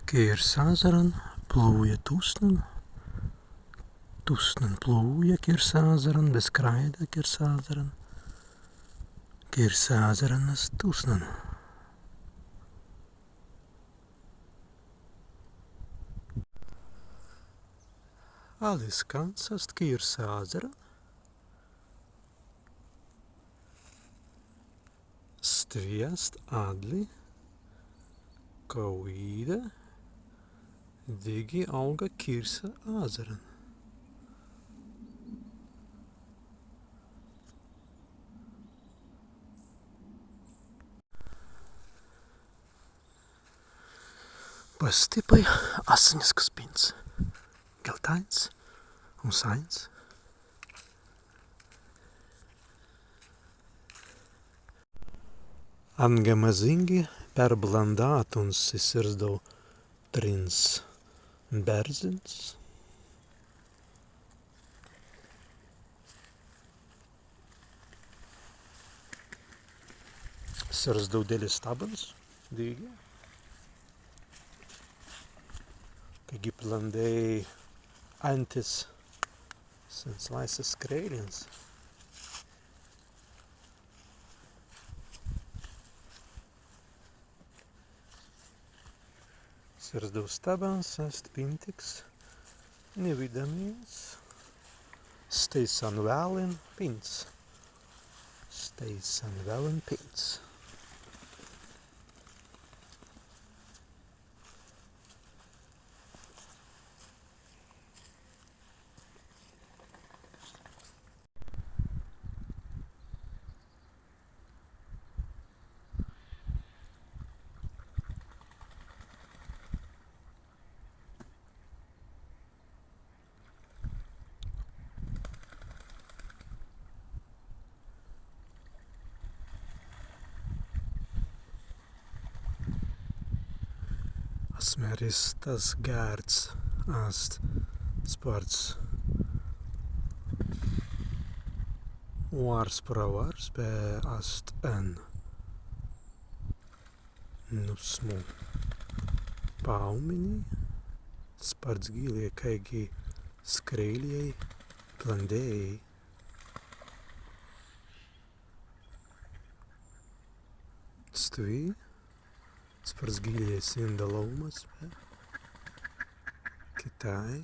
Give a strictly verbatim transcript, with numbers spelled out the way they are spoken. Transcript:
Kīrsa azzaran plūja tusnan, tusnan plūja Kīrsa azzaran, be skraīda Kīrsa azzaran, Kīrsa azzaran ast tusnan. Alli skans ast Kīrsa azzaran. Stwi ast adli, kawīda dīgi aūga Kīrsa azzaran. Pastippai assanisks pints, geltains, ūsains. Anga mazīngi perblandātuns si sirzdau trins bērzins. Sirzdau dīlis stabans, dīgi. Kāigi plāndēi antis sen swāise skrēilins. Sirzdau stabans ast pintiks, ni widāmins, stēisan wēlin pints, stēisan wēlin pints. As mēri, stas gērds ast spārts wārs, prawārs, be ast en nūsmu pāumini, spārts gillei, kāigi skrēilei plāndēi. Stwi spārts gillei sinda laūmas, be kitāi